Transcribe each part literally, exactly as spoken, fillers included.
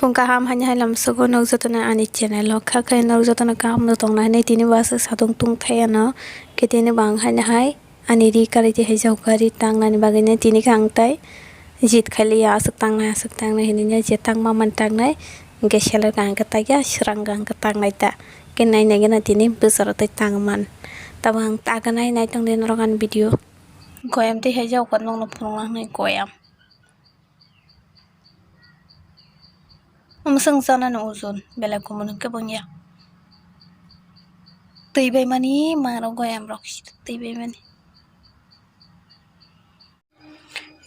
Phung kaham haini hai lamsogo nok jotono ani channel o kha khe nok jotono kaham no tongna hinwi tini bo aswk satung tungthai ano khe tini bo ang haini hai ani ri karwi twi hai jao kha ri tangnani bagwi no tini khe ang tai jit khai liya aswk tangnai aswk tangnai hinwi no je tangma man tangnai hinkhe seler kaham khe tagya swrang kaham khe tangnai ta khe nai nai gana tini bwsaro tei tangman tabuk ang taganai nai tongdi norok ani video. Goyam tei hai jao kha nokno phunukna hinwi goyam. Mwswng chanani ojon belai kumun hwnkhe bo wngya. Twi bai mani mangrok goyam rok twi bai mani.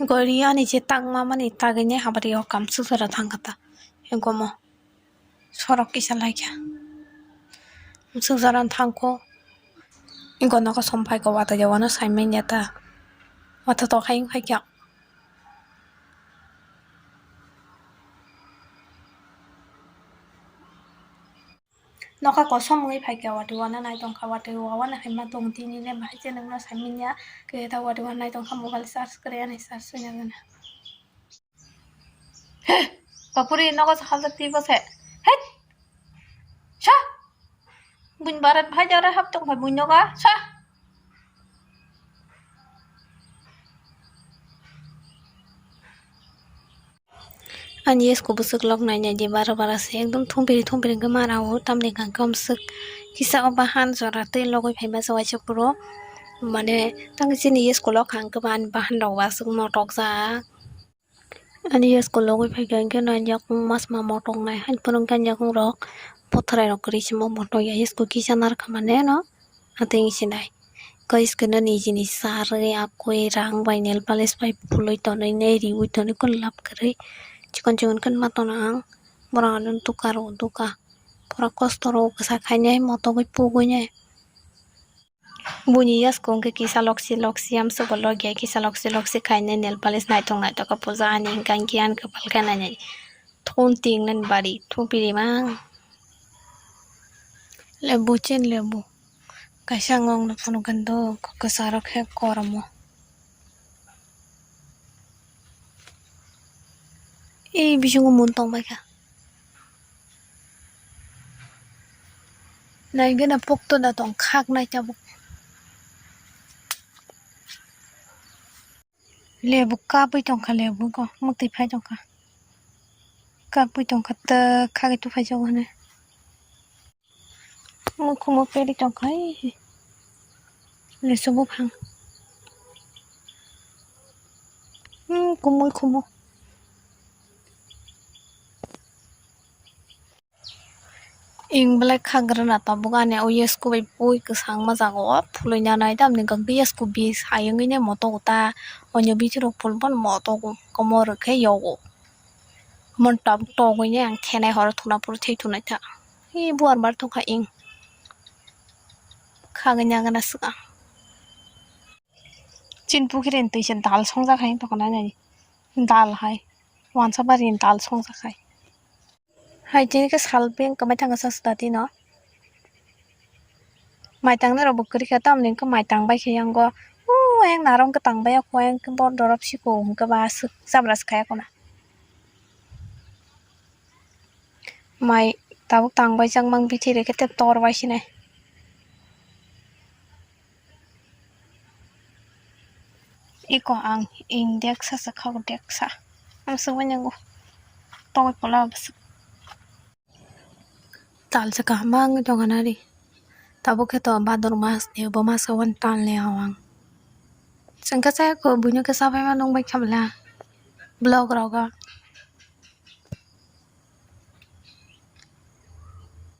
Gori ani je tangma mani tagini habari o kam sujara thangkha ta. Gomo sorok kisa laikha. Sujara thangkho. Gono kosom phaikha wata jawano saimanya ta. Wata tokhai wngkha kya. Nokha kosom wngwi phaikha watwi wana naitongkha watwi wawana haima tong tini le bahai se nokno saimanya khe ta watwi wana naitongkha mobile charge kwrwi ani charge wngya gana. He, papuri nogo sa haljak twi bose. He, sa. Buin barat bhai jare hap tong bhai buin noga sa. Ani yes ko bwswk lok nai nai di bara bara se ekdom thung piri thung piri wngkhe mara o tamni hwnkhe omswk kisa o bahan jora twi logoi phaima se waisa phuru mane tang chini yes ko lok hang khe ani bahan rok bo aswk motok jak. Ani yes ko logoi phaikha hinkhe no ani yakung mas ma motok nai hai phuru hinkhe ani yakung rok pothrai rok kwrwi se mo motok ya yes ko kisa nar kha mane no. Atwi wngse nai. Kaiskhe no niji ni sarwi akwi rang bai nail polish bai pulwi tonwi nai riui tonwi kun lab kwrwi. Chikon chikon kun ma tono ang. Borok ano duka rw duka. Pura kosto rw kwsa khainai motogwi pugwi nai. Buini yasko hwnkhe kisa loksi loksi amswkgo logya kisa loksi loksi khainai nail polish naithok naithok khe puja ani hwnkhe ang giyan kwpal khe nainai. Thun ting nani bari thun piri mang. Lebu chen lebu. Kaisa ngong no phunukgwi do kwcharo khe koromo. Ei bisingo mun tongbaikha. Naigwna pokto da tong khaknai tabuk. Lebu kapwi tongkha lebu go mwtwi phai tongkha. Kapwi tongkha twk khagwi tuphaijago hwnwi. Mukhumo peri tongkha, ee, lisu buphang. Hmm, kumui khumo. Ing belai khagrana tabuk ani o yesku bai pui kwsang ma jaga o phulwi nanai tamni gangdi yesku bi sayungwi ne moto uta onyo bitirok phulban moto komo rwkhe yogo. Mon tabuk togwi ne ang khenai horo thuna phuru thwi thunai tha. Hi buar bar thokha ing. Khagwi nagana swkang. Chin pukiri ni twisa dal songjak hai tongkha nai nai. Dal hai. Wansa bari ni dal songjak hai. Hai tini khe sal beng kwmai thangsa swtati no. Mai tangnai rok bo kwrwi kha tamni wngkha mai tang bai khe yango. O ayang narong kwtang bai o ayang khe bor dorop siko hwnkhe ba aswk jabra swkha yakona. Mai tabuk tang bai jak mang bithi rikhe tei tor bai sinai. Iko ang ing deksa sa khao deksa. Ang swk bai nyango. Togoi pola bwswk. Tal se kaham bangwi tongkha nari. Tabuk khe to bhadur mas ni bo mas khe wani tal ni awang. Chwng khe chaya kho buino khe chabai ma nung bai kha bwla. Vlog rogo.